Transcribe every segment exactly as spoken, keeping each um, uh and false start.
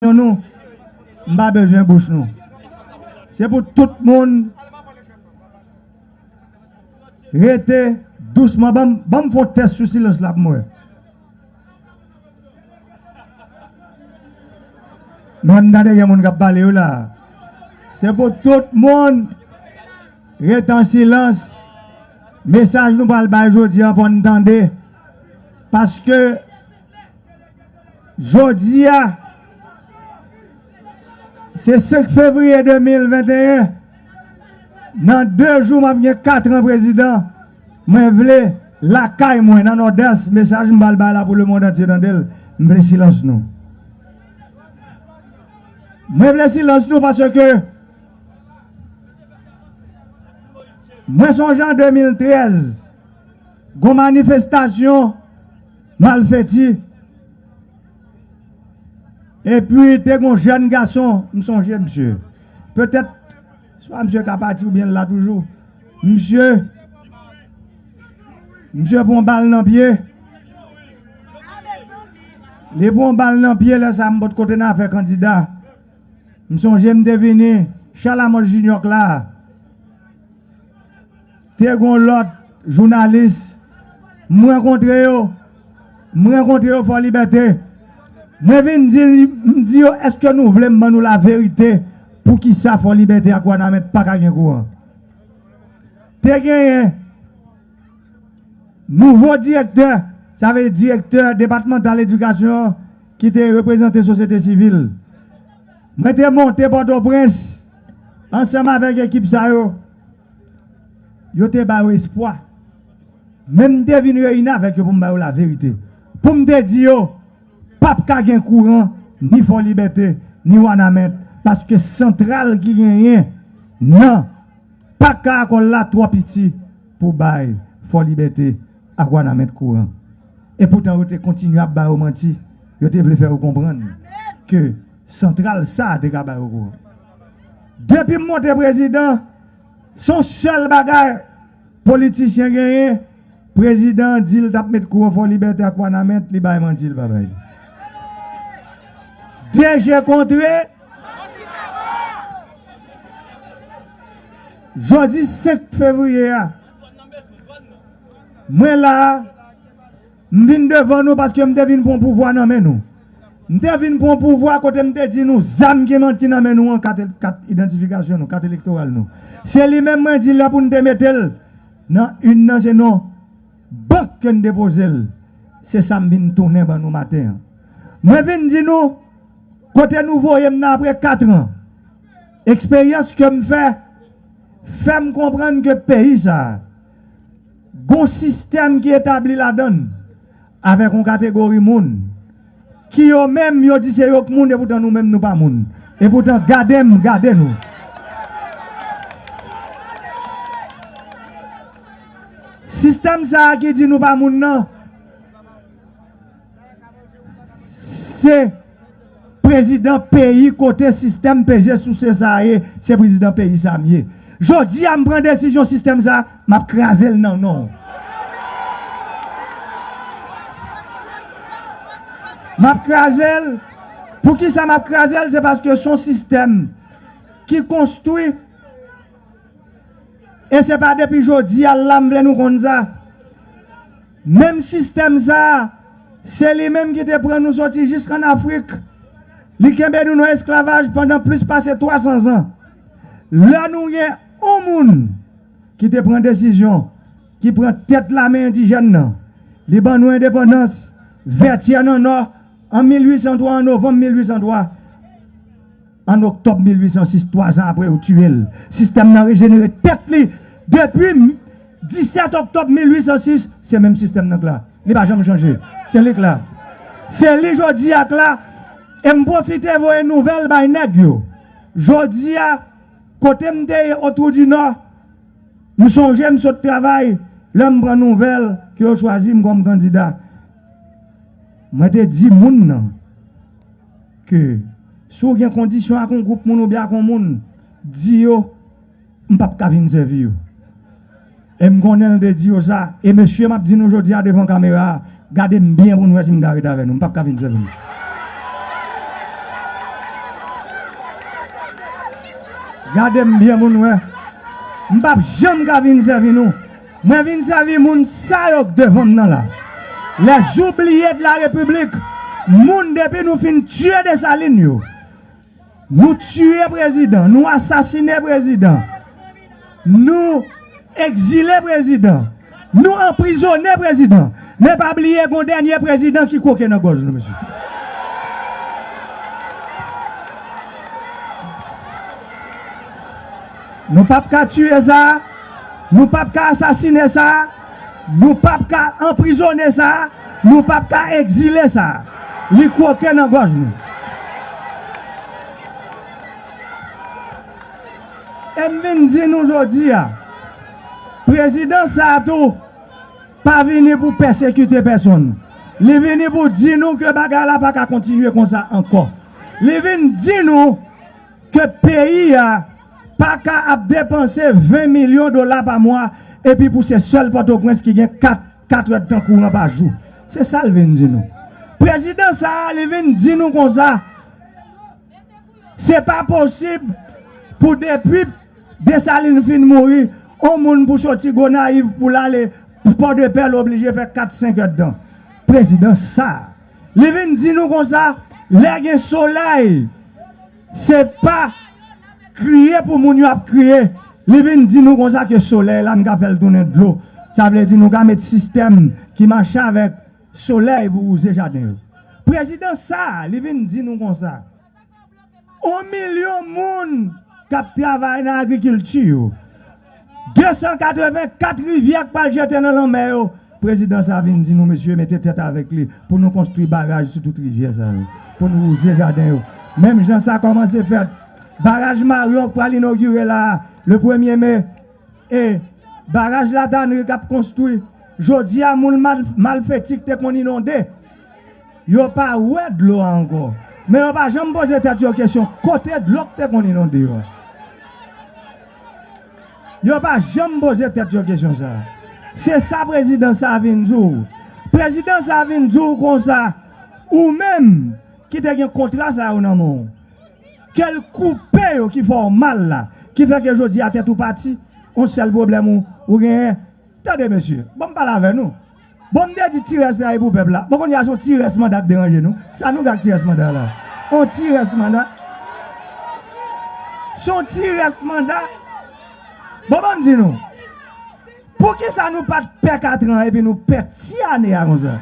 nou, m pa bezwen bouch nou. Se pou tout moun rete dousman. Ban m, ban m fè yon tès sou silans la pou m wè. Men m tande gen moun k ap pale wi la. Se pou tout moun rete an silans. Mesaj nou pral bay jodi a, fò n tande. Paske jodi a, se senk fevriye de mil venteyen. Nan de jou, m ap gen kat an prezidan. Mwen vle lakay mwen, nan Nòdès, mesaj m pral bay la pou lemonn antye tande l. M vle silans nou. Mwen vle silans nou paske mwen sonje an de mil trèz, gon manifestasyon Malfeti. Epi te gon jèn gason, m sonje misye. Petèt, swa misye ka pati oubyen l la toujou. Misye, misye pran bal nan pye. Li pran bal nan pye, lè sa a m potko te nan afè kandida. M sonje m te vini Chalamont Junior k la. Te gon lòt jounalis, m rankontre yo, m rankontre yo Fò Libète. Mwen vin di, m di yo, èske nou vle m ban nou laverite poukisa Fò Libète ak Wanament pa ka gen kouran? Te genyen nouvo direktè, sa vle di direktè depatmantal edikasyon an, ki te reprezante sosyete sivil. Mwen te monte Pòtoprens ansanm avèk ekip sa yo. Yo te ba yo espwa. Men m te vin reyini avèk yo pou m ba yo laverite. Pou m te di yo, p ap ka gen kouran ni Fò Libète, ni Wanament, paske santral ki genyen nan Pak Karacol la twò piti pou bay Fò Libète ak Wanament kouran. Epoutan, yo te kontinye ap ba yo manti. Yo te vle fè yo konprann ke santral sa a te ka ba yo kouran. Depi m monte prezidan, se yon sèl bagay politisyen genyen, prezidan an di l t ap met kouran Fò Libète ak Wanament, li bay manti, li pa bay li. De je kontre, jodi senk fevriye a, mwen la a, m vin devan nou paske m te vin pran pouvwa nan men nou. M te vin pran pouvwa kote m te di nou zam ki nan men nou an, kat, kat idantifikasyon nou, kat elektoral nou. Se li menm mwen di lè pou n te mete l nan ün nan se non bank ke n depoze l. Se sa m vin tounen ban nou maten an. Mwen vin di nou, kote nou voye m nan apre kat an, eksperyans ke m fè, fè m konprann ke peyi sa a, gon sistèm ki etabli ladan l, avèk yon kategori moun, ki yo menm, yo di se yo k moun, epoutan nou menm, nou pa moun. Epoutan, gade m, gade nou. Sistèm sa a ki di nou pa moun nan, se prezidan peyi kote sistèm peze souse sa a ye, se prezidan peyi sa a m ye. Jodi a, m pran desizyon sistèm sa a, m ap kraze l nan non w. M ap kraze l. Poukisa m ap kraze l? Se paske se yon sistèm ki konstwi. E se pa depi jodi a la m vle nou konn sa. Menm sistèm sa a, se li menm ki te pran nou soti jiskann Afrik. Li kenbe nou nan esklavaj pandan plis pase twa san zan. Lè nou gen yon moun ki te pran desizyon, ki pran tèt lame endijèn nan, li ban nou endepandans, Vètyè nan Nò, an mil uit san twa, an novanm mil uit san twa. An oktòb mil uit san sis, twa zan apre, yo tiye l. Sistèm nan rejenere tèt li. Depi m-, disèt oktòb mil uit san sis, se menm sistèm nan k la. Li pa janm chanje. Se li k la. Se li jodi a k la. E m pwofite voye nouvèl bay nèg yo. Jodi a, kote m te ye, Otwou di Nò, m sonje m sot travay, lè m pran nouvèl ke yo chwazi m kòm kandida. Mwen te di moun nan ke si w gen kondisyon ak yon gwoup moun oubyen ak yon moun, di yo, m p ap ka vin sèvi yo. E m konnen l te di yo sa, e mesye, m ap di nou jodi a devan kamera a, gade m byen pou n wè si m ka ret avè nou, m p ap ka vin sèvi nou. Gade m byen pou n wè. M p ap janm ka vin sèvi nou. Mwen vin sèvi moun sa yo k devan m nan la. Les oubliés de la République. Moun depi nou fin tiye Desalin yo. Nou tiye prezidan, nou asasine prezidan. Nou egzile prezidan. Nou anprizone prezidan. Men pa bliye gon dènye prezidan ki kwoke nan gòj nou, mesye. Nou p ap ka tiye sa, nou p ap ka asasine sa, nou p ap ka anprizone sa, nou p ap ka egzile sa. Li kwoke nan gòj nou. E m vin di nou jodi a, prezidan sa a tou pa vini pou pèsekite pèsonn. Li vini pou di nou ke bagay la pa ka kontinye konsa ankò. Li vin di nou ke peyi a pa ka ap depanse ven milyon dola pa mwa, epi pou se sèl Pòtoprens ki gen kat, kat èdtan kouran pa jou. Se sa l vin di nou. Prezidan sa a, li vin di nou konsa, se pa posib pou depi Desalin fin mouri, on moun pou soti Gonayiv pou l ale Pòdepè, l oblije fè kat, senk èdtan. Prezidan sa a, li vin di nou konsa, lè gen solèy, se pa kriye pou moun yo ap kriye. Li vin di nou konsa ke solèy la, n ka fè l tounen dlo. Sa vle di nou ka met sistèm ki mache avèk solèy pou wouze jaden yo. Prezidan sa a, li vin di nou konsa, on milyon moun k ap travay nan agrikilti yo. De san katreven kat rivyè k pral jete nan lanmè yo. Prezidan sa a vin di nou, mesye, mete tèt avèk li pou nou konstwi baraj sou tout rivyè sa yo, pou nou wouze jaden yo. Menm jan sa kòmanse fèt, baraj Maryon k pral inogire la a, le premye me, e baraj Latanri k ap konstwi. Jodi a, moun mal, Malfeti k te konn inonde, yo pa wè dlo a ankò. Men yo pa janm poze tèt yo kesyon kote dlo k te konn inonde yo a. Yo pa janm poze tèt yo kesyon sa a. Se sa prezidan sa a vin di w. Prezidan sa a vin di w konsa, ou menm ki te gen kontra sa yo nan men w, ke l koupe yo ki fè w mal la, ki fè ke jodi a tèt ou pati, yon sèl pwoblèm ou, ou genyen. Tande, mesye, ban m pale avè nou. Bon, m te di ti rès la e pou pèp la. Bon, kounye a se yon ti rès manda k deranje nou. Sa nou gen ak ti rès manda la? Yon ti rès manda. Se yon ti rès manda. Bon, ban m di nou. Poukisa nou pa t pè katran epi nou pè ti ane a konsa?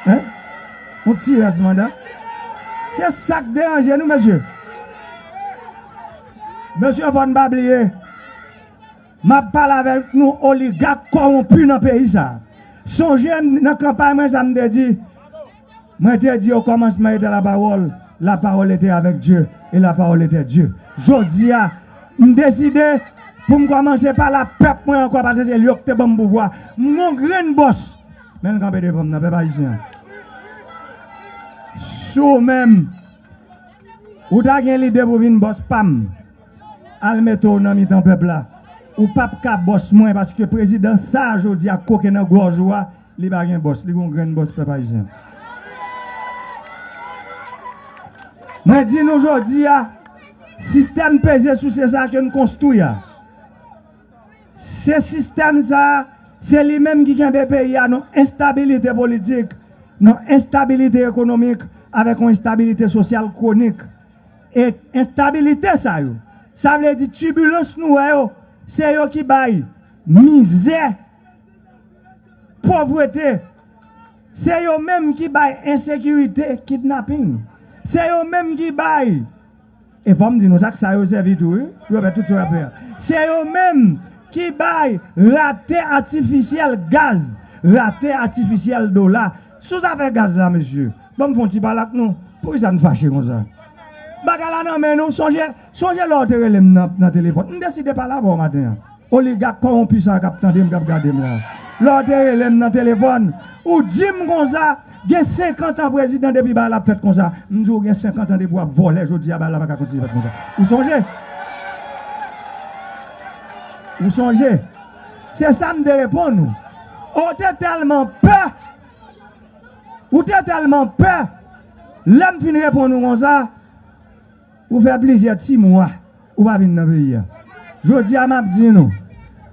Hein? Yon ti rès manda. Se sa k deranje nou, mesye. Mesye, fò n pa bliye. M ap pale avèk nou oligak kòwonpi nan peyi sa a. Sonje m nan kanpay mwen sa m te di. Mwen te di, au commencement était la parole, la parole était avec Dieu, et la parole était Dieu. Jodi a, m deside pou m kòmanse pale a pèp mwen ankò, paske se yo ki te ban m pouvwa. M gon grenn bòs, men l kanpe devan m nan, pèp ayisyen an. Si w menm, ou ta gen lide pou vin bòs pa m, al mete w nan mitan pèp la. Ou p ap ka bòs mwen, paske prezidan sa a jodi a koke nan gòj ou a, li pa gen bòs, li gon grenn bòs pèp ayisyen. Mwen di nou jodi a, sistèm peze souse sa ke n konstwi a, se sistèm sa a, se li menm ki kenbe peyi a nan enstabilite politik, nan enstabilite ekonomik, avèk yon enstabilite sosyal kwonik. E enstabilite sa yo, sa vle di tibilans nou wè yo, se yo ki bay mizè, povrete. Se yo menm ki bay ensekirite, kidnaping. Se yo menm ki bay, e fò m di nou sa, k sa yo sèvi tou, wi, pou yo fè tout sa y ap fè a. Se yo menm ki bay rate atifisyèl gaz, rate atifisyèl dola. Sou zafè gaz la, mesye, ban m fè yon ti pale ak nou. Poukisa n fache konsa? Bagay la nan men nou. Sonje, sonje lè w te rele m nan, nan telefòn. M deside pale avè w maten an. Oligak kòwonpi sa k ap tande m, k ap gade m la. Lè w te rele m nan telefòn, ou di m konsa, gen senkant an prezidan depi bagay la ap fèt konsa. M di w gen senkant an depi w ap vòlè, jodi a bagay la pa ka kontinye fèt konsa. Ou sonje? Ou sonje? Se sa m te reponn ou. Ou te tèlman pè. Ou te tèlman pè. Lè m fin reponn ou konsa, ou fè plizyè ti mwa. ou pa vin nan peyi a. Jodi a, m ap di nou,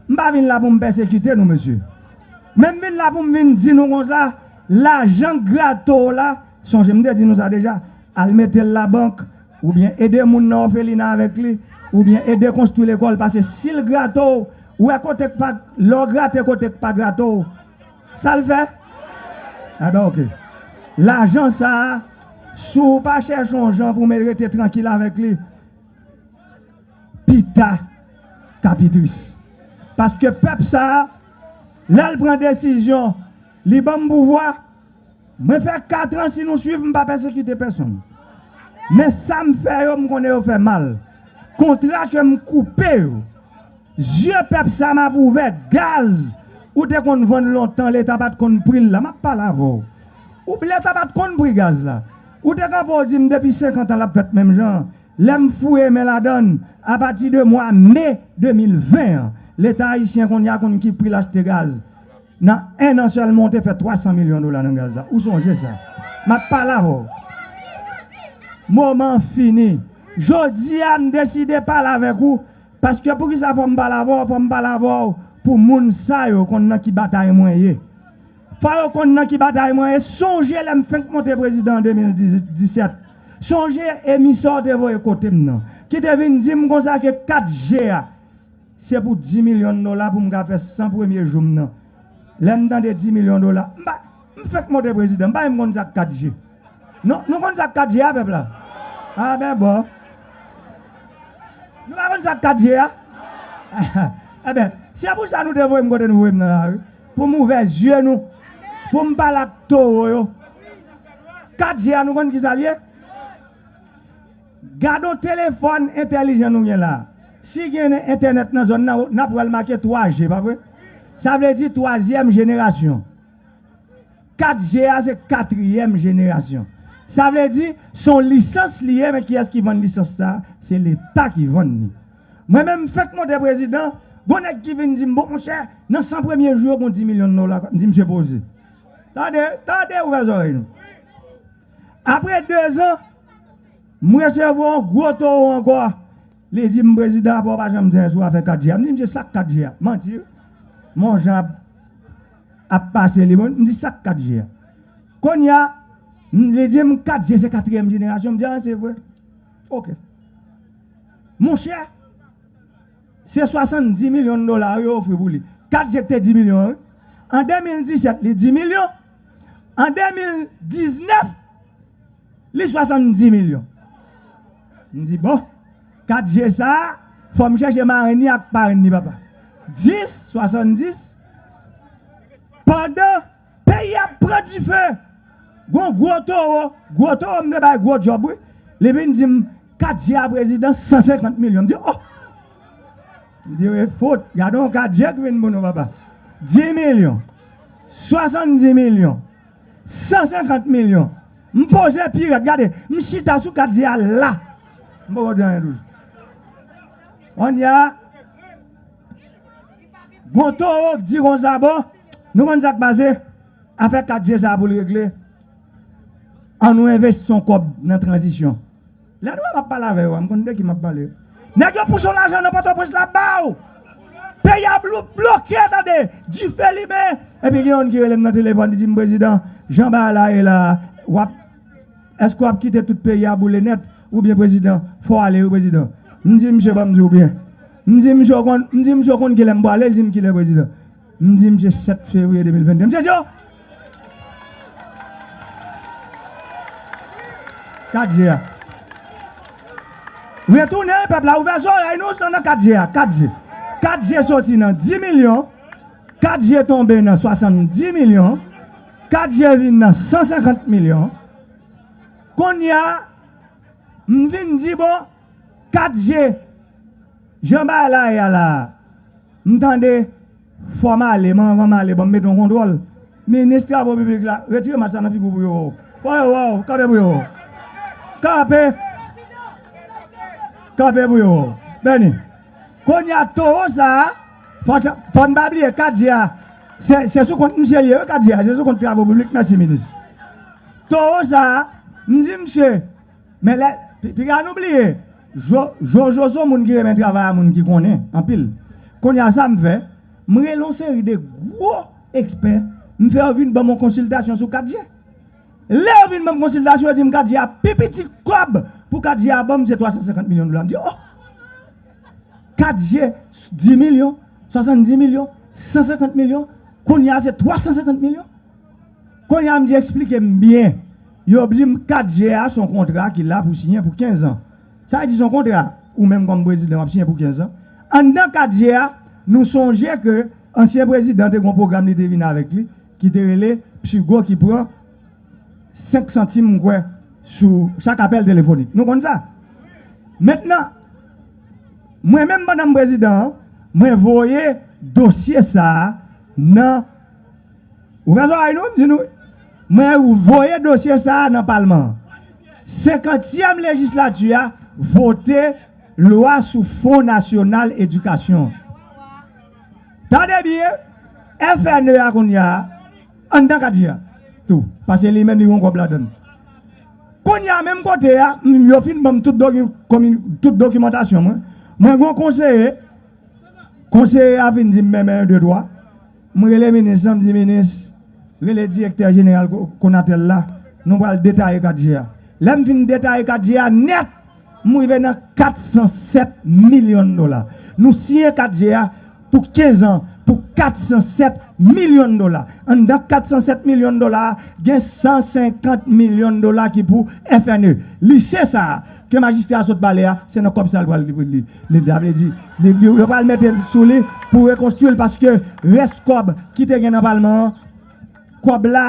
m pa vin la pou m pèsekite nou, mesye. Men m vin la pou m vin di nou konsa, lajan grato w la, sonje m te di nou sa deja, al mete l labank, oubyen ede moun nan òfelina avèk li, oubyen ede konstwi lekòl, paske si l grato w, ou wè kote k pa, lè w grate kote k pa grato w, sa l fè? Enben, oke. Lajan sa a, si w pa chèche yon jan pou w rete trankil avèk li, pita, t ap pi tris. Paske pèp sa a, lè l pran desizyon, li ban m pouvwa, mwen fè kat an, si nou swiv, m pa pèsekite pèsonn. Men sa m fè yo, m konnen yo fè mal. Kontra ke m koupe yo, zye pèp sa m ap ouvè, gaz, ou te konn vann lontan, Leta pa t konn pri l la, m ap pale avè w. Ou, Leta pa t konn pri gaz la. Ou te kanpe w di m depi senkant an l ap fèt menm jan an. Lè m fouye men ladan l, apati de mwa me de mil ven an, Leta ayisyen kounye a konn ki pri l achte gaz. Nan en an sèlman, w te fè twa san milyon dola nan gaz la. Ou sonje sa? M ap pale avè w. Moman an fini. Jodi a, m deside pale avèk ou, paske poukisa fò m pale avè w? Fò m pale avè w pou moun sa yo konn nan ki batay mwen ye. Fò yo konn nan ki batay mwen ye. Sonje lè m fenk monte prezidan an de mil disèt. Sonje emisè w te voye kote m nan, ki te vin di m konsa ke kat G a, se pou dis milyon dola pou m ka fè san premye jou m nan. Lè m tande dis milyon dola, m pa, m fenk monte prezidan, m pa menm konn sa k kat G. Non, nou konn sa k kat G a, pèp la? A ben bon. Nou pa konn sa k kat G a? Enben, se pou sa nou te voye m kote nou voye m nan la, wi. Pou m ouvè zye nou. Pou m pale ak towo yo. Kat G a, nou konn ki sa l ye? Gade yon telefòn entèlijan nou gen la. Si gen entènèt nan zòn nan, n ap wè l make twa G, pa vre? Sa vle di twazyèm jenerasyon. Kat G a se katriyèm jenerasyon. Sa vle di, se yon lisans li ye, men kiyès ki vann lisans sa a? Se Leta ki vann li. Mwen menm, m fenk monte prezidan, gon nèg ki vin di m, bon, monchè, nan san premye jou yo, gon dis milyon dola. M di, misye poze. Tande, tande, ouvè zòrèy nou. Apre dezan, m resevwa yon gwo towo ankò. Li di m, prezidan, apa w pa janm di anyen sou afè kat G a? M di, misye, sa k kat G a? Manti, wi. Men yon jan ap, ap pase li, bon, m di, sa k kat G a? Kounye a, m, li di m, kat G se katriyèm jenerasyon. M di, a, se vre. Oke. Monchè, se swasanndis milyon dola yo ofri pou li. Kat G te dis milyon an, wi. An de mil disèt, li dis milyon. An de mil diznèf, li swasanndis milyon. M di, bon, kat G sa a, fò m chèche marenn li ak parenn li, papa. Dis, swasanndis, pandan peyi a ap pran dife, gon gwo towo, gwo towo m te bay gwo djòb, wi. Li vin di m, kat G a prezidan, san senkant milyon. M di, oh! M di, wi, fout, gade yon kat G ki vin pou nou, papa. Dis milyon, swasanndis milyon, san senkant milyon. M poze pi rèd, gade, m chita sou kat G a la. M poko di anyen toujou. Kounye a, gon towo k di konsa, bon, nou konn sa k pase? Afè kat G sa a pou l regle, ann nou envesti yon kòb nan tranzisyon. Lè nou wè m ap pale avè yo a, m konn de ki m ap pale. Nèg yo pouse yon lajan nan Pòtoprens la ba w. Peyi a blo-, bloke, tande. Dife limen. Epi gen youn ki rele m nan telefòn, li di m, prezidan, jan bagay la ye la, w ap, èske w ap kite tout peyi a boule nèt? Oubyen, prezidan, fò w ale, wi, prezidan. M di misye, ban m di w byen. M di misye, w konn, m di misye, w konn kilè m prale? Li di m, kilè, prezidan? M di misye, sèt fevriye de mil venn de. Misye di, oh! Kat G a. Retounen, pèp la, ouvè zòrèy nou, se nan kat G a, kat G. Kat G soti nan dis milyon, kat G tonbe nan swasanndis milyon, kat G vin nan san senkant milyon. Kounye a, m vin di, bon, kat G, jan bagay la ye a la, m tande, fò m ale, men anvan m ale, ban m mete yon kontwòl. Minis travo piblik la, retire mas la nan figi w pou yo wè w. Fò yo wè w, kanpe pou yo wè w. Kanpe. Kanpe pou yo wè w. Bèni. Kounye a, towo sa a, fò, fò n pa bliye kat G a, se, se sou kont misye l ye, wi, kat G a, se sou kont travo piblik, mèsi, minis. Towo sa a, m di misye, men lè, pi-, piga nou bliye, Jojo se yon moun ki renmen travay a, moun ki konnen anpil. Kounye a sa m fè, m rele yon seri de gwo ekspè, m fè yo vin ban m yon konsiltasyon sou kat G. Lè yo vin ban m konsiltasyon, yo di m kat G a pi piti kòb pou kat G a ban m se twa san senkant milyon dola. M di, oh! Kat G, dis milyon, swasanndis milyon, san senkant milyon, kounye a se twa san senkant milyon. Kounye a m di eksplike m byen. Yo di m kat G a se yon kontra ki la pou siyen pou kenz an. Sa vle di se yon kontra, ou menm kòm prezidan w ap siyen pou kenz an. Anndan kat G a, nou sonje ke ansyen prezidan te gen yon pwogram li te vin avèk li, ki te rele Psigo ki pran senk santim, m kwè, sou chak apèl telefonik. Nou konn sa? Mentnan, mwen menm pandan m prezidan an, mwen voye dosye sa a nan, ouvè zòrèy nou, m di nou, mwen voye dosye sa a nan palman an. Senkantyèm lejislati a vote lwa sou Fon Nasyonal Edikasyon. Tande byen, F N E a kounye a, anndan kat G a tou, paske li menm li gen yon kòb ladann. Kounye a, menm kote a, m, yo fin ban m tout doki-, komi-, tout dokimantasyon mwen. Mwen gen yon konseye, konseye a fin di m men men de twa. M rele minis lan, m di, minis, rele direktè jeneral Ko-, Konatel la, nou pral detaye kat G a. Lè m fin detaye kat G a nèt, m rive nan kat san sèt milyon dola. Nou siyen kat G a pou kenz an pou kat san sèt milyon dola. Anndan kat san sèt milyon dola a, gen san senkant milyon dola ki pou F N E. Lise sa a, ke majistra a sot pale a, se nan kòb sa a l pral li, li, li, sa vle di, li, li, yo pral mete sou li pou rekonstwi l, paske rès kòb ki te gen nan palman an, kòb la,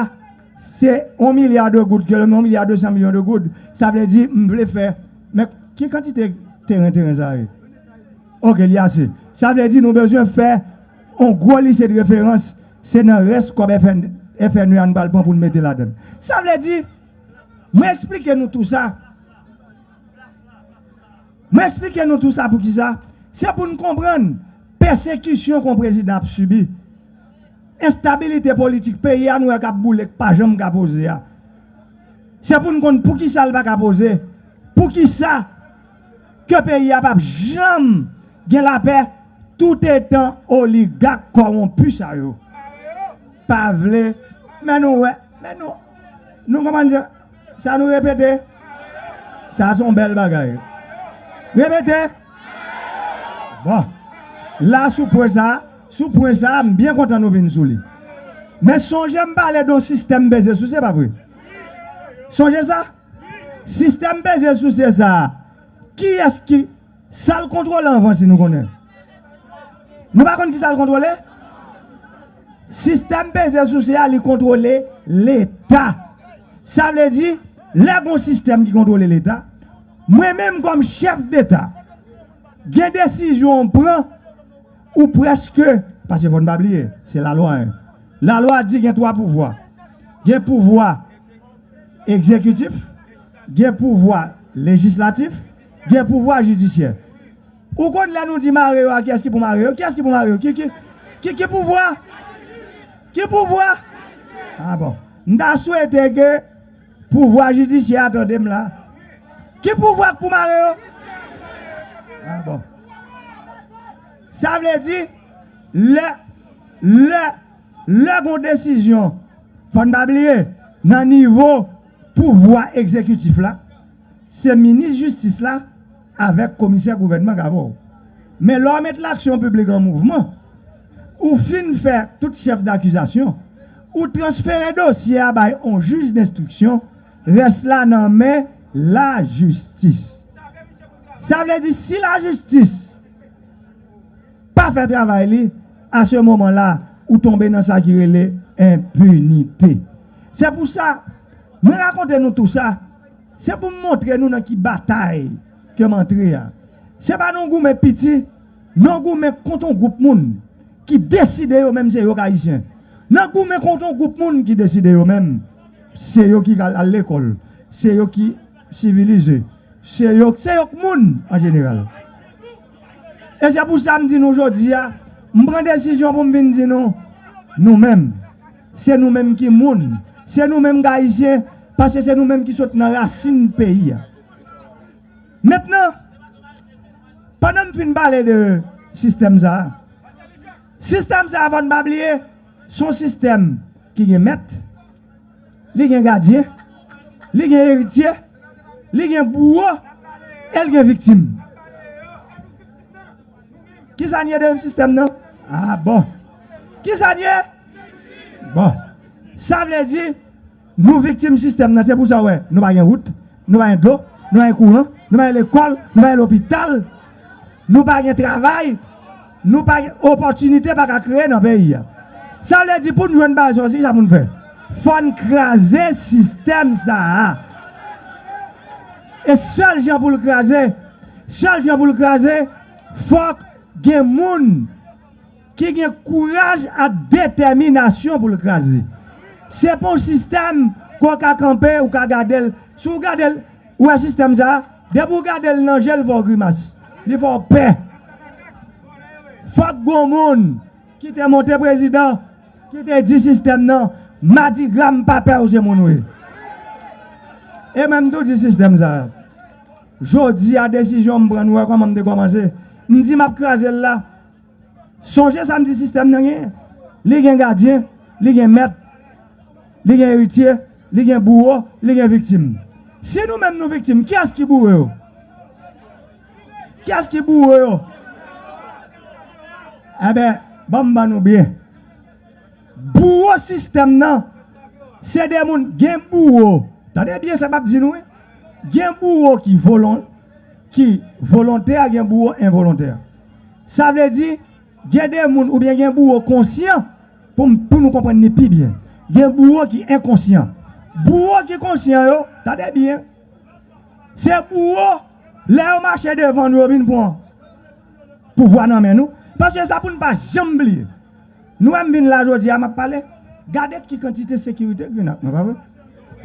se yon milya de goud, ke yon milya de san milyon de goud. Sa vle di, m vle fè, men ki kantite teren, teren sa ye? Oke, li ase. Sa vle di, nou bezwen fè yon gwo lise de referans, se nan rès kòb F N, F N E a nou pral pran pou n mete ladan l. Sa vle di, mwen eksplike nou tou sa. Mwen eksplike nou tou sa poukisa. Se pou n konprann pèsekisyon ke yon prezidan ap sibi. Enstabilite politik peyi a nou wè k ap boule, k pa janm ka poze a. Se pou n konn poukisa l pa ka poze. Poukisa ke peyi a p ap janm gen lapè toutetan oligak kòwonpi sa yo pa vle. Men nou wè, men nou, nou konprann sa, sa nou repete? Sa se yon bèl bagay. Repete. Bon. La, sou pwen sa, sou pwen sa, m byen kontan nou vin sou li. Men sonje m pale de yon sistèm peze souse, pa vre? Sonje sa? Sistèm peze souse sa a, kiyès ki, sa l kontwole anvan, si nou konnen? Nou pa konn ki sa l kontwole? Sistèm peze souse a, li kontwole Leta. Sa vle di, lè gon sistèm ki kontwole Leta, mwen menm kòm chèf deta, gen desizyon w pran, ou prèske, paske fò n pa bliye, se lalwa, en. Lalwa di gen twa pouvwa. Gen pouvwa egzekitif, gen pouvwa lejislatif, gen pouvwa jidisyè. Ou konn lè nou di mare yo a, kiyès ki pou mare yo? Kiyès ki pou mare yo? Ki, ki, ki, ki pouvwa? Ki pouvwa? Ah bon. M ta swete ke pouvwa jidisyè a tande m la. Ki pouvwa k pou mare yo? Ah bon. Sa vle di, lè, lè, lè gon desizyon, fò n pa bliye, nan nivo pouvwa egzekitif la, se minis jistis la avèk komisè gouvènman k avè w. Men lè w met laksyon piblik an mouvman, ou fin fè tout chèf dakizasyon, ou transfere dosye a bay yon jij denstriksyon, rès la nan men lajistis. Sa vle di, si lajistis pa fè travay li, a se moman la, ou tonbe nan sa ki rele enpinite. Se pou sa, mwen rakonte nou tou sa, se pou m montre nou nan ki batay ke m antre a. Se pa nan goumen piti, nan goumen kont yon gwoup moun ki deside yo menm se yo k Ayisyen. Nan goumen kont yon gwoup moun ki deside yo menm se yo ki al, al lekòl, se yo ki sivilize, se yo, se yo k moun an jeneral. E se pou sa m di nou jodi a, m pran desizyon pou m vin di nou, nou menm, se nou menm ki moun, se nou menm k Ayisyen, paske se nou menm ki sot nan rasin peyi a. Mentnan, Pandan m fin pale de sistèm sa a, sistèm sa a, fò n pa bliye, se yon sistèm ki gen mèt, li gen gadyen, li gen eritye, li gen bouwo, e li gen viktim. Kisa n ye de sistèm nan? Ah bon. Kisa n ye? Bon. Sa vle di, nou viktim sistèm nan. Se pou sa w wè, nou pa gen wout, nou pa gen dlo, nou pa gen kouran, nou pa gen lekòl, nou pa gen lopital, nou pa gen travay, nou pa gen opòtinite pa ka kreye nan peyi a. Sa vle di pou n jwenn bagay sa, se sa pou n fè. Fò n kraze sistèm sa a. E sèl jan pou l kraze, sèl jan pou l kraze, fòk gen moun ki gen kouraj ak detèminasyon pou l kraze. Se pa yon sistèm ke w ka kanpe, ou ka gade l. Si w gade l, ou wè sistèm sa a, depi w gade l nan je l, li fè w grimas. Li fè w pè. Fòk gon moun ki te monte prezidan, ki te di sistèm nan, madigra m pa pè w, se moun ou ye. E mwen m tou di sistèm sa a. Jodi a desizyon m pran, nou wè kòman m te kòmanse. M di m ap kraze l la. Sonje sa m di sistèm nan genyen. Li gen gadyen, li gen mèt, li gen eritye, li gen bouwo, li gen viktim. Si nou menm nou viktim, kiyès ki bouwo yo? Kiyès ki bouwo yo? Enben, ban m ban nou byen. Bouwo sistèm nan, se de moun gen bouwo. Tande byen sa m ap di nou, wi. Gen bouwo ki volon, ki volontè, gen bouwo envolontè. Sa vle di, gen de moun oubyen gen bouwo konsyan, pou m, pou nou konprann li pi byen. Gen bouwo ki enkonsyan. Bouwo ki konsyan yo, tande byen, se bouwo, lè yo mache devan nou, yo vin pran pouvwa nan men nou. Paske sa pou n pa janm bliye. Nou wè m vin la jodi a, m ap pale. Gade ki kantite sekirite ki vin ak mwen, pa vre?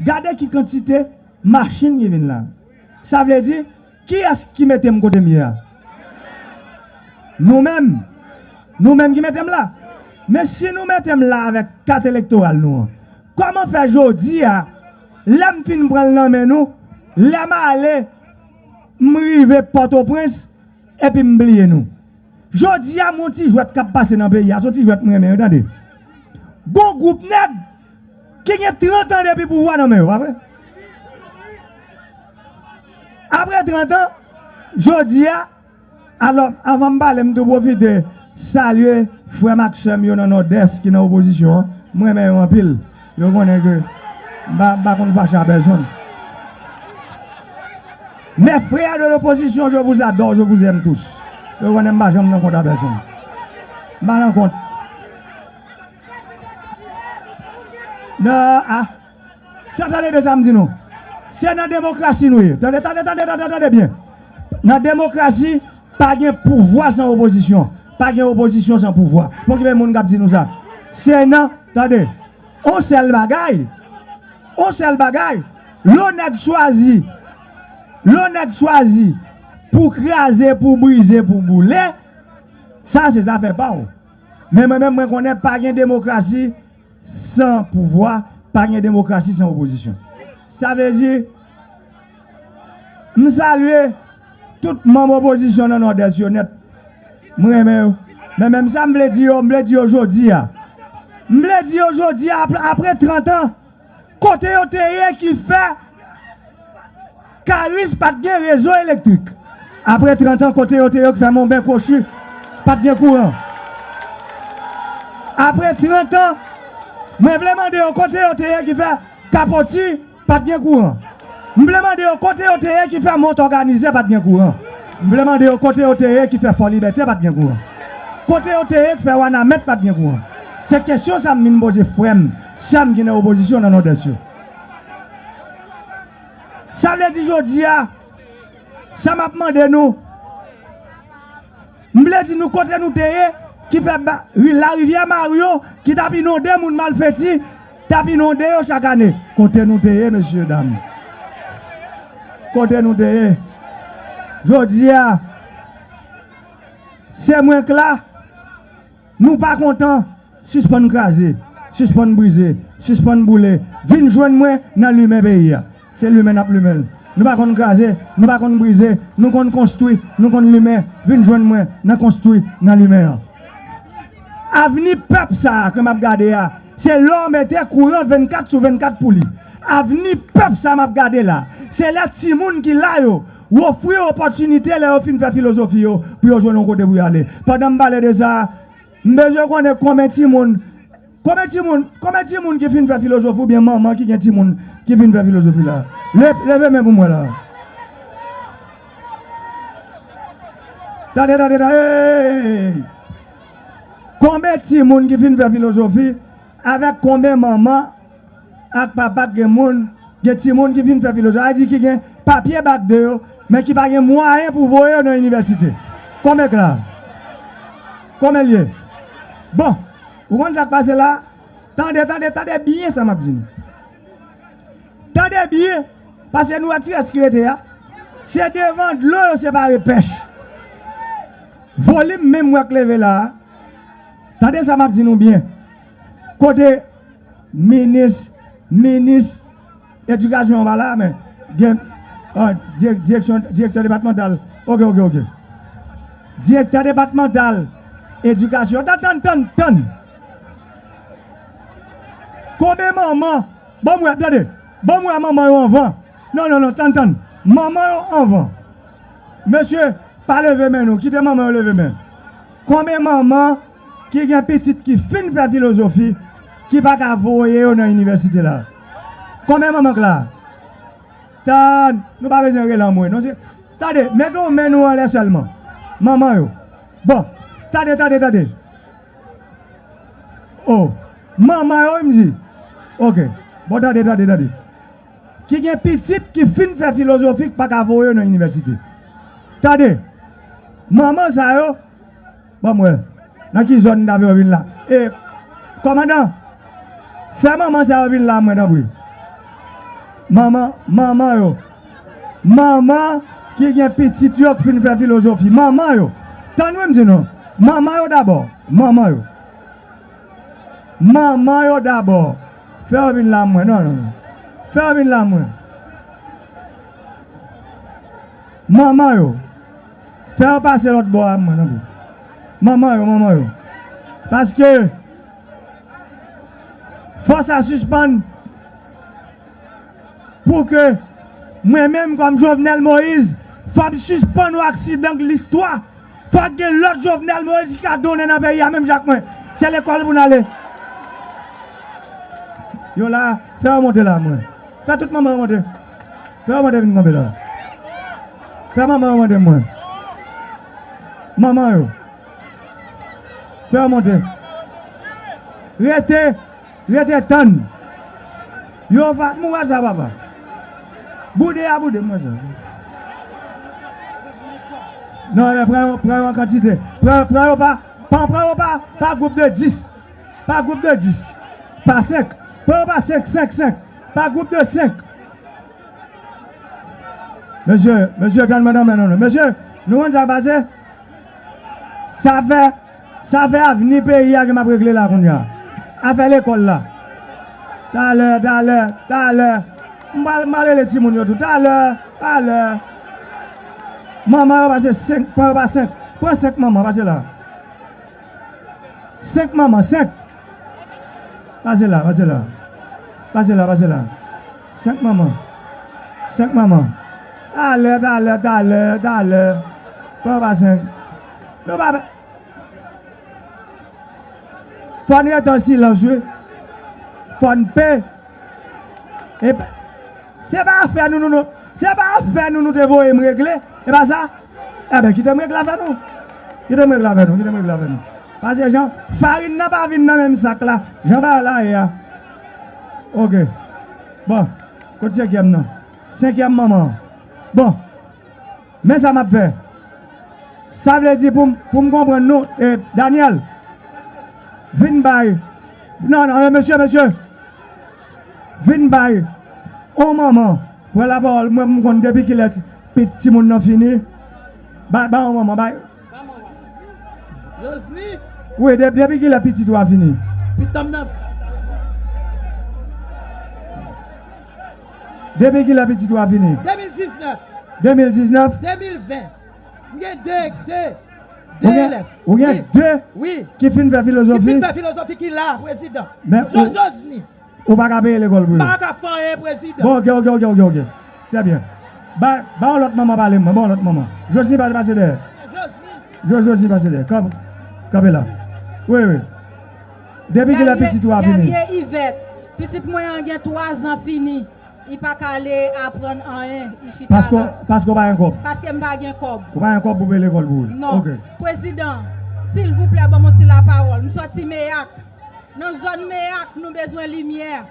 Gade ki kantite machin ki vin la. Sa vle di, kiyès ki mete m kote m ye a? Nou menm. Nou menm ki mete m la. Men si nou mete m la avèk kat elektoral nou an, kòman fè jodi a, lè m fin pran l nan men nou, lè m ale, m rive Pòtoprens, epi m bliye nou? Jodi a, m yon ti jwèt k ap pase nan peyi a, se yon ti jwèt m renmen, wi, tande. Gon gwoup nèg ki gen trant an depi pouvwa nan men yo, pa vre? Apre trant an, jodi a, alò, anvan m pale, m tou pwofite salye frè m ak sè m yo nan Nòdès ki nan opozisyon an. M renmen yo anpil. Yo konnen ke m pa, m pa konn fache a pèsonn. Mes frères de l'opposition, je vous adore, je vous aime tous. Yo konnen m pa janm nan kont a pèsonn. M pa nan kont. Non, ah. Sa tande byen sa m di nou. Se nan demokrasi nou ye. Tande, tande, tande, tande, tande byen. Nan demokrasi, pa gen pouvwa san opozisyon. Pa gen opozisyon san pouvwa. Poko gen moun k ap di nou sa. Se nan, tande, on sèl bagay. On sèl bagay. Lè yon nèg chwazi, lè yon nèg chwazi pou kraze, pou brize, pou boule, sa se zafè pa w. Men mwen menm, mwen konnen pa gen demokrasi san pouvwa, pa gen demokrasi san opozisyon. Sa vle di, m salye tout manm opozisyon nan Nòdès yo nèt. M renmen yo. Men menm sa m vle di yo, m vle di yo jodi a. M vle di yo jodi a, apre, apre trant an, kote yo te ye ki fè Karis pa t gen rezo elektrik? Apre trant an, kote yo te ye ki fè Monben Kwochi pa t gen kouran? Apre trant an, mwen vle mande yo kote yo te ye ki fè Kapoti pa t gen kouran? M vle mande yo kote yo te ye ki fè Mont Òganize pa t gen kouran? M vle mande yo kote yo te ye ki fè Fò Libète pa t gen kouran? Kote yo te ye ki fè Wanament pa t gen kouran? Se kesyon sa m vin poze frè m, sè m ki nan opozisyon nan Nòdès yo. Sa vle di jodi a, sa m ap mande nou, m vle di nou kote nou te ye, ki fè ba, ri, larivyè Maryon, ki t ap inonde moun Malfeti, t ap inonde yo chak ane. Kote nou te ye, mesye, dam? Kote nou te ye? Jodi a, se mwen k la. Nou pa kontan, sispann kraze, sispann brize, sispann boule. Vin jwenn mwen nan limen peyi a. Se limen n ap limen l. Nou pa konn kraze, nou pa konn brize, nou konn konstwi, nou konn limen, vin jwenn mwen nan konstwi, nan limen an. Avni pèp sa a ke m ap gade a, se lè w mete kouran vennkat sou vennkat pou li. Avni pèp sa a m ap gade la, se lè timoun ki la yo, w ofri yo opòtinite lè yo fin fè filozofi yo, pou yo jwenn yon kote pou y ale. Pandan m pale de sa, m bezwen konnen konbyen timoun, konbyen timoun, konbyen timoun ki fin fè filozofi oubyen manman ki gen timoun ki fin fè filozofi la. Le-, leve men pou mwen la. Tande, tande, tande. Hey! Konbyen timoun ki fin fè filozofi avèk konbyen manman ak papa k gen moun, gen timoun ki fin fè filozofi, sa vle di ki gen papye bak de yo, men ki pa gen mwayen pou voye yo nan inivèsite. Konbyen k la? Konbyen l ye? Bon, ou konn sa k pase la? Tande, tande, tande byen sa m ap di nou. Tande byen, paske nou wè ti rès ki rete a, se devan dlo yo separe pèch. Volim menm w wè k leve la a, tande sa m ap di nou byen. Kote minis, minis edikasyon an pa la, men gen, ah, dirèk-, direksyon, direktè depatmantal. Oke, oke, oke. Direktè depatmantal edikasyon. Tann, tann, tann, tann. Konbyen manman? Ban m wè, tande. Ban m wè manman yo anvan. Non, non, non, tann, tann. Manman yo anvan. Mesye, pa leve men nou. Kite manman yo leve men. Konbyen manman ki gen pitit ki fin fè filozofi, ki pa ka voye yo nan inivèsite la? Konbyen manman k la? Tann, nou pa bezwen rele anmwe, non, se, tande, mete yon men nou anlè sèlman. Manman yo. Bon, tande, tande, tande. Oh, manman yo, wi, m di. Oke. Bon, tande, tande, tande. Ki gen pitit ki fin fè filozofi k pa ka voye yo nan inivèsite. Tande. Manman sa yo, ban m wè. Nan ki zòn n ta fè yo vin la? E, kòmandan, fè manman sa yo vin la, mwen, tanpri. Manman, manman yo. Manman ki gen pitit yo k fin fè filozofi. Manman yo. Tann wi m di nou. Manman yo dabò. Manman yo. Manman yo dabò. Fè yo vin la mwen. Non, non, non. Fè yo vin la mwen. Manman yo. Fè yo pase lòt bò a mwen, non. Manman yo, manman yo. Paske fò sa sispann. Pou ke mwen menm kòm Jovenel Moïse, fò m sispann yon aksidan k listwa. Fòk gen lòt Jovenel Moïse ki ka donnen nan peyi a menm jan ak mwen. Se lekòl pou n ale. Yo la, fè yo monte la, mwen. Fè tout manman yo monte. Fè yo monte vin kanpe la. Fè manman yo monte, mwen. Manman yo. Fè yo monte. Rete. Rete tann. Yo va, m wè sa, papa. Boude a boude, m wè sa. Non, men pran yo, pran yo an kantite. Pran, pran yo pa, pa, pran yo pa, pa gwoup de dis. Pa gwoup de dis. Pa senk. Pran yo pa senk, senk, senk. Pa gwoup de senk. Mesye, mesye, tann mwen, tann mwen, non, non. Mesye, nou konn sa k pase? Sa fè, sa fè avni peyi a ke m ap regle la kounye a. Afè lekòl la. Talè, talè, talè. M pral, m pral rele timoun yo tou. Talè, talè. Manman yo pase senk, pran yo pa senk. Pran senk manman, pase la. Senk manman, senk. Pase la, pase la. Pase la, pase la. Senk manman. Senk manman. Talè, talè, talè, talè. Pran pa senk. Nou pa, fò n rete an silans, wi. Fò n pe. E pa, se pa afè nou, nou, nou, se pa afè nou, nou te voye m regle. E pa sa? Enben, kite m regle afè nou. Kite m regle afè nou, kite m regle afè nou. Pase jan, farin nan pa vin nan menm sak la. Jan bagay la ye a. Oke. Bon, kot senkyèm nan? Senkyèm manman an. Bon. Men sa m ap fè. Sa vle di pou m, pou m konprann nou, e, Daniel, vin bay. Non, non, e, mesye, mesye. Vin bay. On manman. Pran lapawòl, mwen, m konn depi kilè ti, pi, timoun nan fini. Bay, bay on manman, bay. Josny. Wi, de, depi kilè pitit ou a fini? Pitit m nan. Depi kilè pitit ou a fini? De mil diznèf. De mil diznèf? De mil ven. M gen de, de, de elèv. Ou gen de ki fin fè filozofi? Ki fin fè filozofi ki la, prezidan. Men Jean Josny. Ou pa ka peye lekòl pou yo? M pa ka fè anyen, prezidan. Bon, ok, ok, ok, ok, ok. Trè byen. Ba, ba yon lòt manman pale mwen, ba yon lòt manman. Josny, pase, pase dèyè. Josny. Jo, Josny, pase dèyè. Kanpe, kanpe la. Wi, wi. Depi kilè pitit ou a fini? Guerrier Yvette. Pitit mwen an gen twa zan fini. Li pa ka ale aprann anyen, li chita la. Paske w pa gen kòb? Paske m pa gen kòb. Ou pa gen kòb pou peye lekòl pou li? Non. Ok. Prezidan, silvouplè, ban m yon ti lapawòl. M sòti Meyak. Nan zòn Meyak, nou bezwen limyè.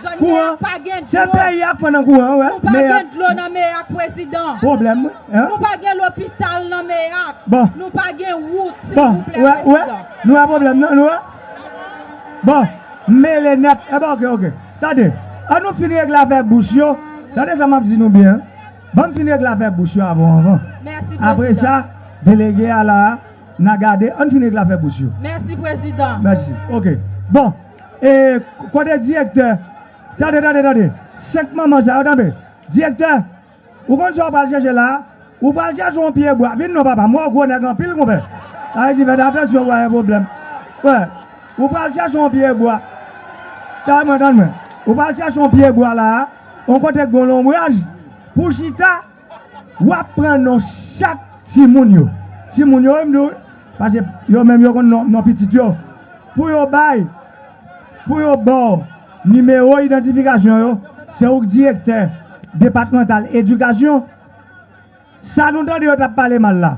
Zòn Meyak pa gen dlo. Se peyi a k pran nan kouran, wi. Nou pa gen dlo nan Meyak, prezidan. Pwoblèm, wi. Nou pa gen lopital nan Meyak. Bon. Nou pa gen wout, silvouplè, prezidan. Nou wè pwoblèm nan, nou wè? Bon, m mele nèt. Enben, ok, ok. Tande, ann nou fin regle afè bouch yo. Tande sa m ap di nou byen. Ban m fin regle afè bouch yo avan, avan. Mèsi, prezidan. Apre sa, delege a la, n a gade, ann fin regle afè bouch yo. Mèsi, prezidan. Mèsi. Ok. Bon, e, kote direktè? Tande, tande, tande. Senk manman sa yo, tande. Direktè, ou konn sa w pral chèche la? Ou pral chèche yon pye bwa. Vin non, papa. M wè w gwo nèg anpil, konpè. Sa vle di, fè atansyon, w gen pwoblèm. Wè. Ou pral chèche yon pye bwa. Tann mwen, tann mwen. Ou pral chèche yon pye bwa la, yon kote k gen yon lonbraj, pou chita. W ap pran non chak timoun yo. Timoun yo, wi, m di w, paske yo menm yo konn non, non pitit yo. Pou yo bay, pou yo ba w nimewo idantifikasyon yo, se ou k direktè depatmantal edikasyon. Sa nou tande yo t ap pale mal la,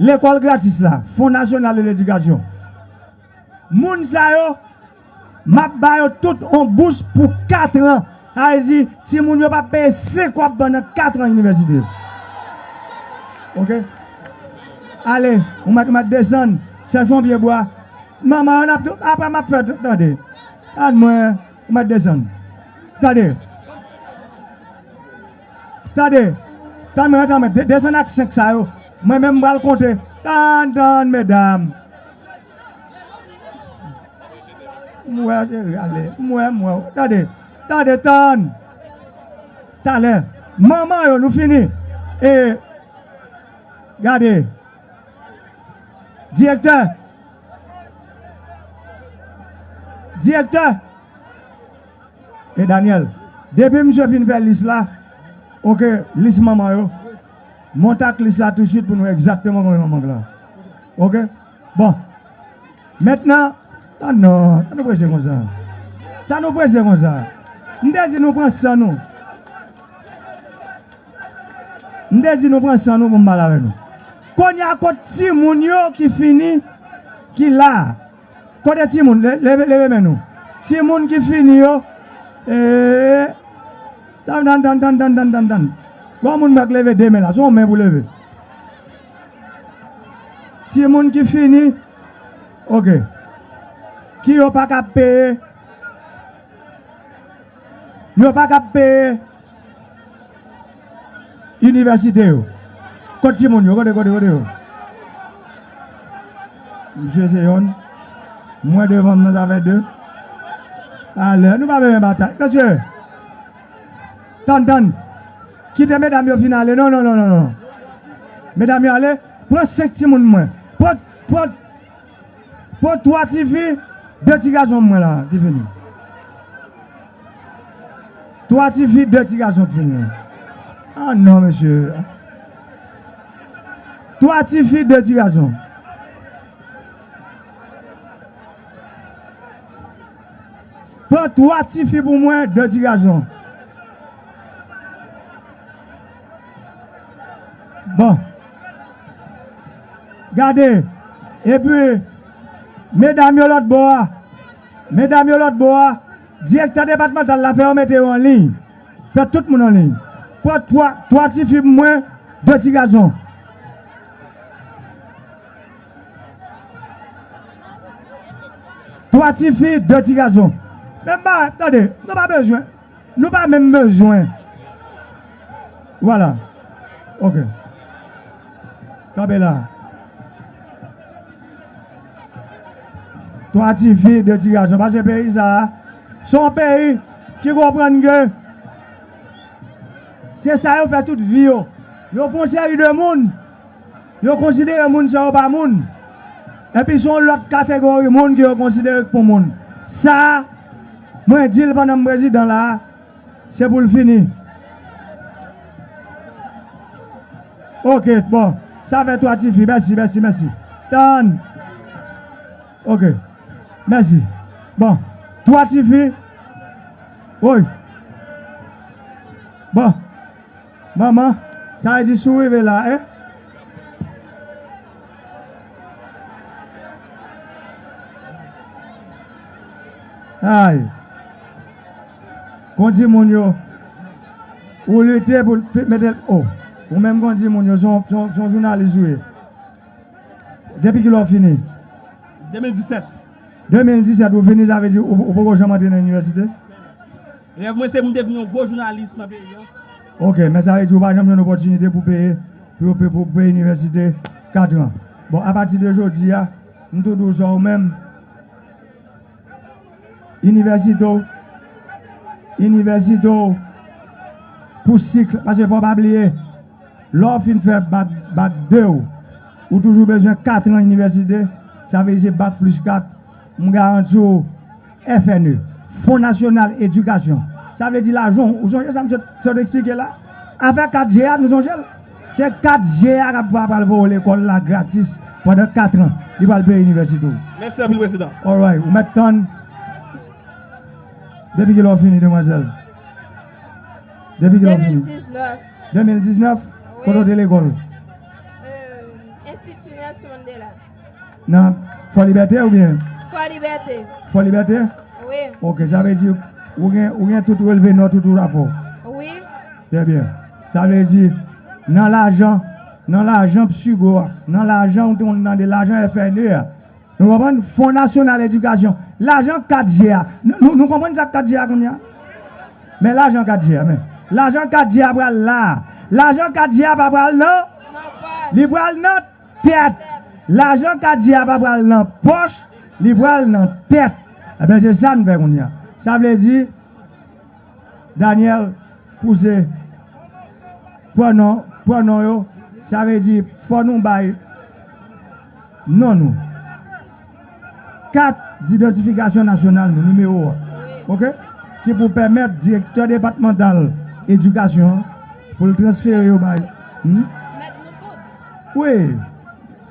lekòl gratis la, Fonds National de l'Éducation. Moun sa yo, m ap ba yo tout on bous pou kat an. Sa vle di, timoun yo p ap peye senk kòb pandan kat an inivèsite. Ok? Ale, ou mèt, ou mèt desann, chèche yon pye bwa. Manman yo, n ap tou, apre m ap fè tout, tande. Tann mwen, ou mèt desann. Tande. Tande. Tann mwen, tann mwen. De-, desann ak senk sa yo. Mwen menm, m pral konte. Tann, tann, medam. M wè, cheri, ale. M wè, m wè w. Tande. Tande, tann. Talè. Manman yo, nou fini. E, gade. Direktè. Direktè. E Daniel, depi misye fin fè lis la, ok, lis manman yo, monte ak lis la tousuit pou nou wè egzakteman konbyen manman k la. Ok? Bon. Mentnan, ah non, sa nou prese konsa. Sa nou prese konsa. M te di nou pran san nou. M te di nou pran san nou pou m pale avè nou. Kounye a, kot timoun yo ki fini, ki la? Kote timoun? Le-, leve, leve men nou. Timoun ki fini yo. Ee. Tann, tann, tann, tann. Gon moun mèk leve de men la. Se yon men pou leve. Timoun ki fini. Ok. Ki yo pa ka peye. Yo pa ka peye inivèsite yo. Kot timoun yo? Kote, kote, kote yo? Misye se yonn. Mwen devan m nan, sa fè de. Talè, nou pa bezwen batay. Mesye, tann, tann. Kite medam yo fin ale. Non, non, non, non, non. Medam yo ale. Pran senk timoun mwen. Pran, pran Pran twa tifi, de ti gason mwen la, ki fini. Twa tifi, de ti gason ki fini. Ah non, mesye. Twa tifi, de ti gason. Pran twa tifi pou mwen, de ti gason. Bon. Gade. Epi, medam yo lòt bò a. Medam yo lòt bò a. Direktè depatmantal la fè yo mete yo an liy. Fè tout moun an liy. Pran twa, twa tifi pou mwen, de ti gason. Twa tifi, de ti gason. Menm bagay, tande, nou pa bezwen. Nou pa menm bezwen. Vwala. Ok. Kanpe la. Twa tifi, de ti gason. Paske peyi sa a, se yon peyi ki konprann ke Se sa yo fè tout vi yo. Yo pran yon seri de moun, yo konsidere moun sa yo pa moun. Epi se yon lòt kategori moun ke yo konsidere k pou moun. Sa, mwen di l pandan m prezidan la, se pou l fini. Ok, bon. Sa fè twa tifi. Mèsi, mèsi, mèsi. Tann. Ok. Mèsi. Bon. Twa tifi. Woy. Bon. Manman, sa vle di si w rive la, en? Ay. Kon di moun yo, ou lite pou fi-, mete, oh, ou menm kon di moun yo, se yon, se yon, se yon jounalis ou ye. Depi kilè w fini? De mil disèt. De mil disèt ou fini, sa vle di ou, ou poko janm antre nan inivèsite? Rèv mwen se pou m te vin yon gwo jounalis nan peyi an. Ok, men sa vle di ou pa janm jwenn opòtinite pou peye, pou yo pe-, pou peye inivèsite katran. Bon, apati de jodi a, m tou di w sa ou menm, inivèsite w, inivèsite w, pou sik, paske fò w pa bliye, lè w fin fè bak, bak de w, ou toujou bezwen katran inivèsite, sa vle di se bak plis kat, m garanti w, F N E, Fon Nasyonal Edikasyon. Sa vle di lajan, ou sonje sa m sot, sot eksplike la? Afè kat G a, nou sonje l? Se kat G a k ap pral voye w lekòl la gratis pandan katran. Li pral peye inivèsite w. Mèsi anpil, prezidan. Alright, ou mèt tann. Depi kilè w fini, demwazèl? Depi kilè w fini? De mil diznèf. De mil diznèf? Wi. Kote w te lekòl? Euh, Enstiti Nelson Mandela. Nan Fò Libète oubyen? Fò Libète. Fò Libète? Wi. Ok, sa vle di ou gen, ou gen tout relve nòt ou tou afè w? Wi. Trè byen. Sa vle di, nan lajan, nan lajan Psigo a, nan lajan ou te konn tande, lajan F N E a, nou konprann? Fon Nasyonal Edikasyon, lajan kat G a. Nou, nou, nou konprann sa k kat G a kounye a? Men lajan kat G a, men. Lajan kat G a pral la. Lajan kat G a pa pral nan, li pral nan tèt. Lajan kat G a pa pral nan pòch, li pral nan tèt. Ebyen, se sa n fè kounye a. Sa vle di, Daniel, pouse, pran non, pran non yo, sa vle di, fò nou bay non nou. Kat didantifikasyon nasyonal nou, nimewo a. Ok? Ki pou pèmèt direktè depatmantal edikasyon an, pou l transfere yo bay. Hmm? Wi.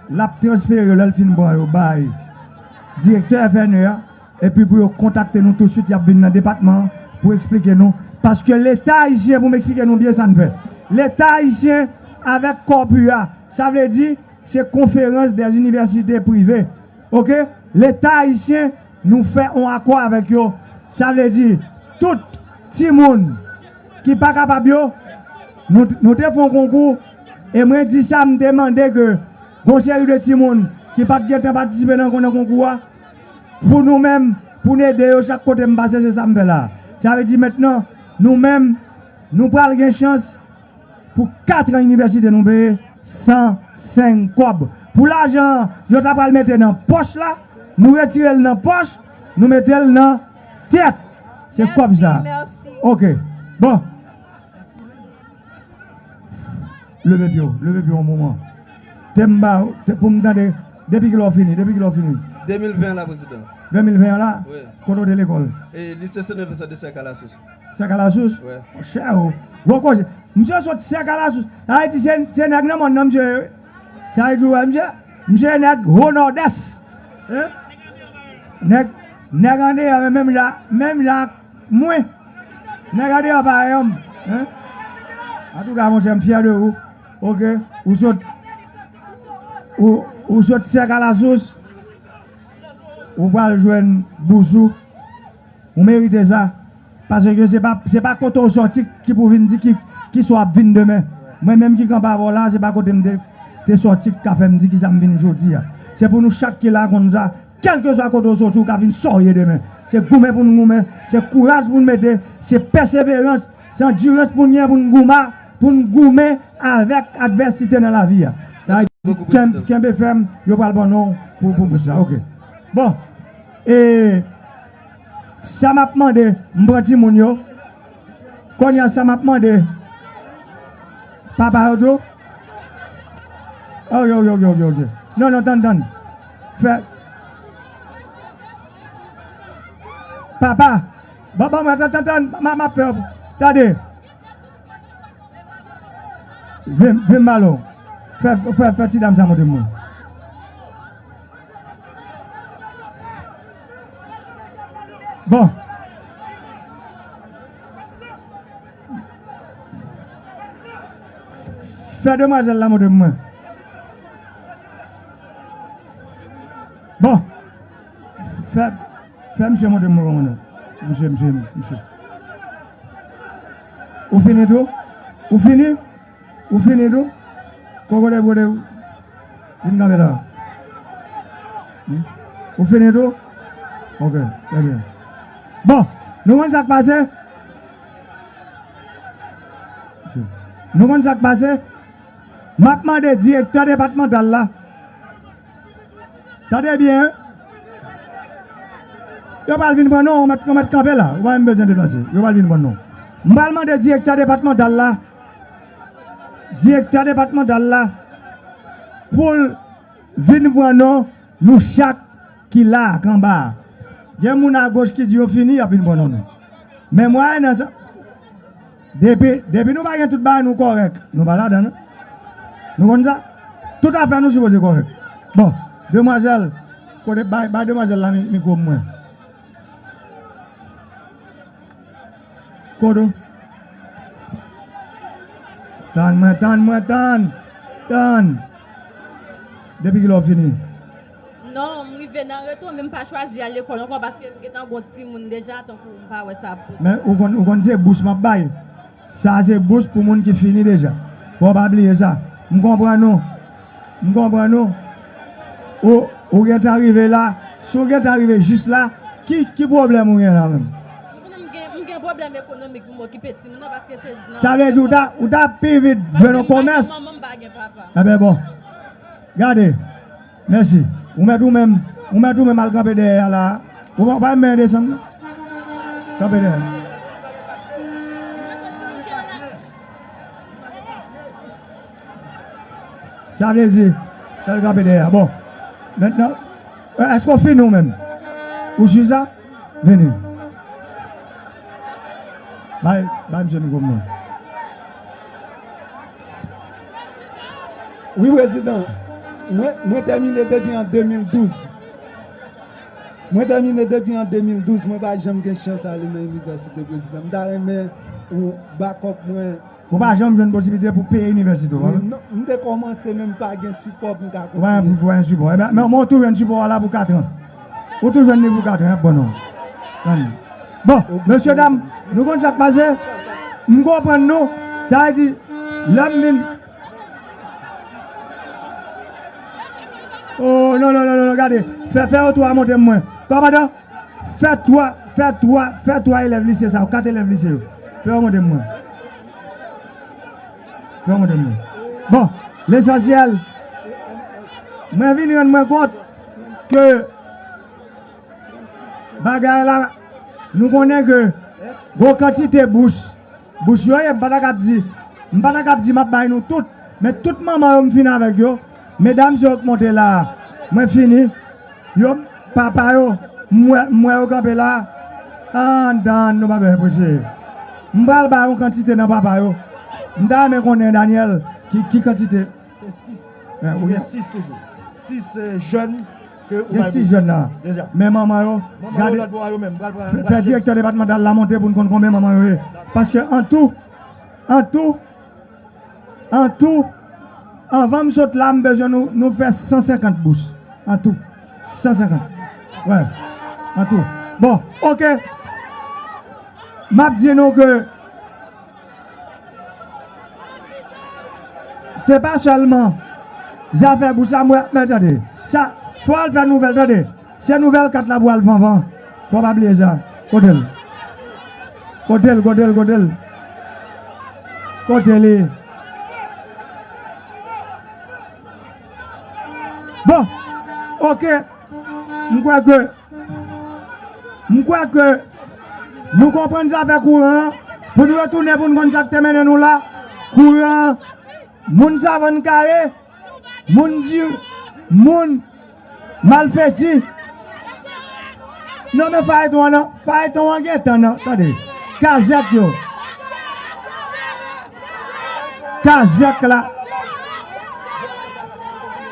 L ap transfere yo lè l fin pran yo bay direktè F N E a, epi pou yo kontakte nou tousuit, y ap vin nan depatman an pou eksplike nou. Paske Leta ayisyen, pou m eksplike nou byen sa n fè. Leta ayisyen avèk CORPU a, sa vle di, se Conférence des Universités Privées. Ok? Leta ayisyen, nou fè yon akò avèk yo. Sa vle di, tout timoun ki pa kapab yo, nou, nou te fè yon konkou, e mwen di sa, m te mande ke gon seri de timoun ki pa t gentan patisipe nan, nan konkou a, pou nou menm, pou n ede yo chak kote m pase, se sa m fè la. Sa vle di mentnan, nou menm, nou pral gen chans pou katran inivèsite nou peye san senk kòb. Pou lajan an, yo ta pral mete nan pòch la, nou retire l nan pòch, nou mete l nan tèt. Se kòb sa. Mèsi, mèsi. Ok. Bon. Leve pye w, leve pye w yon moman. Te m ba, te, pou m tande, depi kilè w fini, depi kilè w fini? De mil ven la, prezidan. De mil ven an la? Wi. Kote w te lekòl? E, Lise Sen Vensan de Sèkalasous. Sèkalasous? Wi. Monchè, o. Gwo koze. Misye sot Sèkalasous. Sa vle di se, se nèg nan mòn nan, misye ye, wi. Sa vle di, wè, misye, misye nèg Ho Nòdès. Hein? Nèg, nèg andeyò, menm jan, menm jan ak mwen. Nèg andeyò parèy an m. Hein? Antouka, monchè, m fyè de ou. Ok? Ou sot, ou, ou sot Sèkalasous. Ou pral jwenn bous ou. Ou merite sa. Paske se pa, se pa kote w sòti ki pou vin di ki, ki sa w ap vin demen. Mwen menm ki kanpe avè w la, se pa kote m te, te sòti ki ka fè m di ki sa m vin jodi a. Se pou nou chak ki la konn sa, kèlkeswa kote w sòti, ou ka vin sa w ye demen. Se goumen pou n goumen, se kouraj pou n mete, se pèseverans, se andirans pou n gen pou n goumen, pou n goumen avèk advèsite nan lavi a. Sa vle di, kenbe fèm, yo pral ban non pou, pou, pou sa. Ok. Bon. E sa m ap mande, m pran timoun yo. Kounye a, sa m ap mande, Papa yo tou? Ok, ok, ok, ok, ok. Non, non, tann, tann. Fè. Papa, bon, bon, mwen, tann, tann, tann, m a, m a fè, tande. Vin, vin, Malo. Fè, fè, fè ti dam sa montre mwen. Bon. Fè demwazèl la montre mwen. Bon. Fè, fè misye montre mwen kòman non. Misye, misye, misye. Ou fini tou? Ou fini? Ou fini tou? Kokote bwode, vin kanpe la. Hmm? Ou fini tou? Ok, trè byen. Bon, nou konn sa k pase? Nou konn sa k pase? M ap mande direktè depatmantal la. Tande byen, wi. Yo pral vin pran non, ou mèt, ou mèt kanpe la. Ou pa menm bezwen deplase. Yo pral vin pran non. M pral mande direktè depatmantal la, direktè depatmantal la, pou l vin pran non nou chak ki la, k anba a. Gen moun agoch ki di yo fini, y ap vin pran non nou. Men mwayen nan sa, depi, depi nou pa gen tout bagay, nou kòrèk. Nou pa ladan, non. Nou konn sa? Tout afè nou sipoze kòrèk. Bon, demwazèl, kote, bay, bay demwazèl la mi-, mikwo mwen. Kote w? Tann mwen, tann mwen, tann! Tann! Depi kilè w fini? Non, m rive nan retou, men m pa chwazi al lekòl ankò paske m gentan gon timoun deja, tankou m pa wè sa posib. Men ou konn, ou konn se bous m ap bay. Sa se bous pou moun ki fini deja. Fò w pa bliye sa. M konprann ou. M konprann ou. Ou, ou gentan rive la. Si w gentan rive jis la, ki, ki pwoblèm ou gen la menm? M konnen m gen, m gen pwoblèm ekonomik pou m okipe timoun nan paske se nan... Sa vle di ou ta, ou ta pi vit jwenn yon kòmès? Paske m pa gen manman, m pa gen papa. Enben bon. Gade. Mèsi. Ou mèt ou menm, ou mèt ou menm al kanpe dèyè a la. Ou pa, ou pa menm desann non. Kanpe dèyè. Sa vle di, fè l kanpe dèyè a. Bon. Mentnan, èske w fini ou menm? Ou si sa? Vini. Bay, bay misye mikwo m nan. Wi, prezidan. Mwen, mwen tèmine depi an de mil douz. Mwen tèmine depi an de mil douz. Mwen pa janm gen chans ale nan inivèsite, prezidan. M ta renmen ou bakòp mwen. Ou pa janm jwenn posiblite pou peye inivèsite w, pa vre? Non, m te kòmanse, men m pa gen sipò pou m ka kontinye. Ou pa gen, ou pa gen sipò. Enben, men, men ou toujou jwenn sipò a la pou katran. Ou toujou jwenn li pou katran, y ap bon non. Tann. Bon, mesye dam, nou konn sa k pase? M konprann nou. Sa vle di, lè m vin... Oh, non, non, non, non, non, gade. Fè, fè yo twa montre m mwen. Kòmandan, fè twa, fè twa, fè twa elèv lise sa yo, kat elèv lise yo. Fè yo montre m mwen. Fè yo montre m mwen. Bon, lesansyèl, mwen vin rann mwen kont ke bagay la, nou konnen ke gon kantite bous, bous yo ye, m pa ta kab di, m pa ta kab di m ap bay nou tout, men tout manman yo m fini avèk yo, medam yo k monte la a, mwen fini, yo, papa yo, m wè, m wè yo kanpe la a, ann, ann, nou pa bezwen prese. M pral bay yon kantite nan papa yo. M ta renmen konnen, Daniel, ki, ki kantite. Se sis. Gen sis toujou. Sis, eh, jèn ke ou bay bous. Gen sis jèn la. Deja. Men manman yo, manman yo, gade, lòt bò a yo menm, pral pran, fè, fè direktè depatmantal la monte pou n konn konbyen manman yo ye. Paske an tou, an tou, an tou, anvan m sot la, m bezwen nou, nou fè san senkant bous. An tou. San senkant. Wè. An tou. Bon, oke. M ap di nou ke se pa sèlman zafè bous la, mwen, men tande. Sa, fò al fè nouvèl, tande. Se nouvèl kat la pou al vanvan. Fò pa bliye sa. Kote l? Kote l, kote l, kote l? Kote li? Bon, oke. M kwè ke M kwè ke nou konprann zafè kouran an, pou n retounen pou n konn sa k te mennen nou la. Kouran an, Moun Savann Kare, moun di, moun Malfeti. Non, men fayeton an, non, fayeton an gentan, non, tande. Kazèk yo. Kazèk la.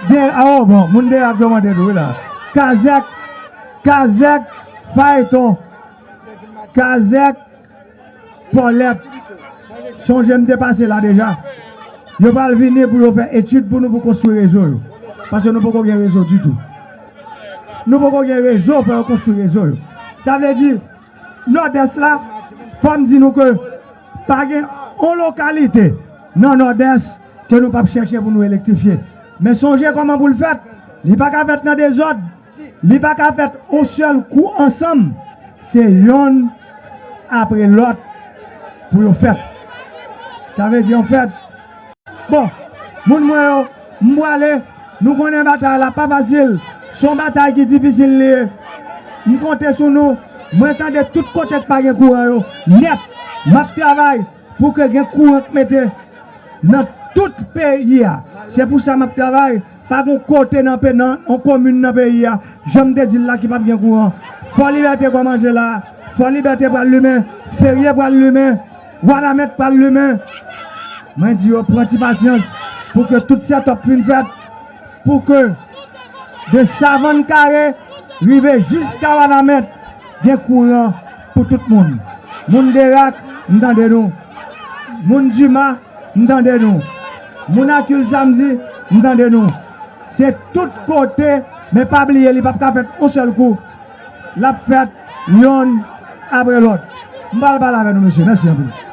De, a, oh, bon, moun Derak yo mande nou, wi, la. Kazèk, Kazèk, fayeton. Kazèk, Pòlèt, sonje m te pase la deja. Yo pral vini pou yo fè etid pou nou pou konstwi rezo yo. Paske nou poko gen rezo ditou. Nou poko gen rezo pou yo konstwi rezo yo. Sa vle di, Nòdès la, fò m di nou ke pa gen yon lokalite nan Nòdès ke nou p ap chèche pou nou elektrifye. Men sonje kòman pou l fèt. Li pa ka fèt nan dezòd. Li pa ka fèt yon sèl kou ansanm. Se yonn apre lòt pou yo fèt. Sa vle di, an fèt, bon, moun mwen yo, m prale, nou konnen batay la pa fasil. Se yon batay ki difisil li ye. M konte sou nou. Mwen tande tout kote k pa gen kouran yo nèt. M ap travay pou ke gen kouran k mete nan tout peyi a. Se pou sa m ap travay. Pa gon kote nan pe-, nan yon komin nan peyi a, jan m te di l la, ki p ap gen kouran. Fò Libète pran manje la. Fò Libète pral limen. Ferye pral limen. Wanament pral limen. Mwen di yo pran ti pasyans pou ke tout sètòp fin fèt, pou ke de Savann Kare rive jiska Wanament, gen kouran pou tout moun. Moun Derak, m tande nou. Moun Dima, m tande nou. Moun Akil Samdi, m tande nou. Se tout kote, men pa bliye, li p ap ka fèt yon sèl kou. L ap fèt yonn apre lòt. M pral pale avè nou, mesye. Mèsi anpil.